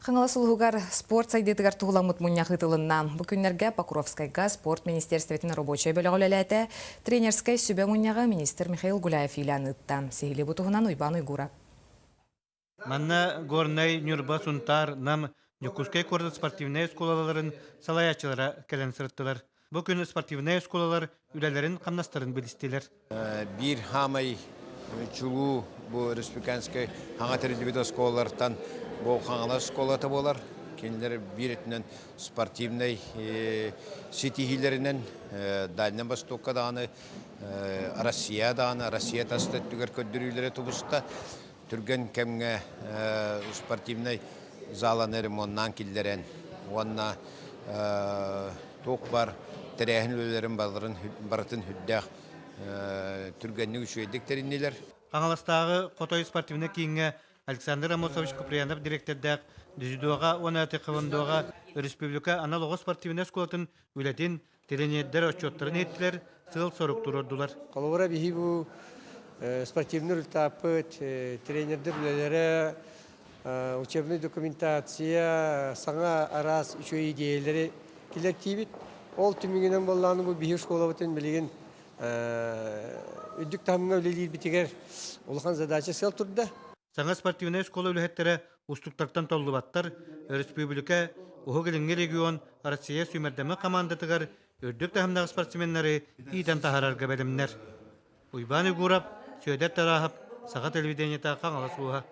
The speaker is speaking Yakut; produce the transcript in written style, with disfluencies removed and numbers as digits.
Хаҥалас улууһугар спорт сайдыытыгар туһуламмыт мунньах ыытылынна. Бу күннэргэ Покровскайга спорт министиэристибэтин рабочай бөлөҕө үлэлээтэ. Тренерскэй сүбэ мунньаҕы министр Михаил Гуляев иилээн ыытта. Сиһилии бу туһунан Уйбаан Уйгуров. Манна Горнай, Ньурба, Сунтаар, Нам, Дьокуускай куорат спортивнай оскуолаларын салайааччылара кэлэн сырыттылар. Бу күн спортивнай оскуолалар үлэлэрин-хамнастарын билистилэр. Биир хаамай чулуу бу республиканскай хаҥа тэриллибит оскуолалартан бу Хаҥалас оскуолата буолар. Кинилэр биир өттүнэн спортивнай ситиһиилэринэн Дальнай Востокка даҕаны, Россия даҕаны, Россия тас өттүгэр көрдөрүүлэрэ тубуста. Түргэн кэмҥэ спортивнай заланы ремоннаан киллэрэн уонна туох баар тэрээһин үлэлэрин барытын үрдээх түргэнник үчүгэйдик тэриннилэр. Хаҥаластааҕы Хотой спортивнай кииҥҥэ Александр Амосович Куприянов дириэктэрдээх дзюдоҕа уонна тхэквондоҕа республика анал оҕо спортивнай оскуолатын үлэтин Тренердэр отчуоттарын иһиттилэр, сыал-сорук туруордулар. Холобура, биһи бу спортивный результаппыт, тренердэр үлэлэрэ, учебная документация, саҥа араас үчүгэй идиэйэлэри киллэртиибит. Ол түмүгүнэн буоллаҕына бу биһи школабытын билигин үрдүк таһымҥа үлэлиирбитигэр улахан задача сыал турда. Саҥа спортивнай оскуола үлэһиттэрэ устуктартан толлубаттар, өрөспүүбүлүкэ Уһук Илиҥҥи регион Россия сүүмэрдэммит хамаандатыгар үрдүк таһымнаах спортсменнары иитэн таһаарарга бэлэмнэр. Уйбаан Егоров, Сүөдэр Тарааһап, Саха телевидениета Хаҥалас улууһа.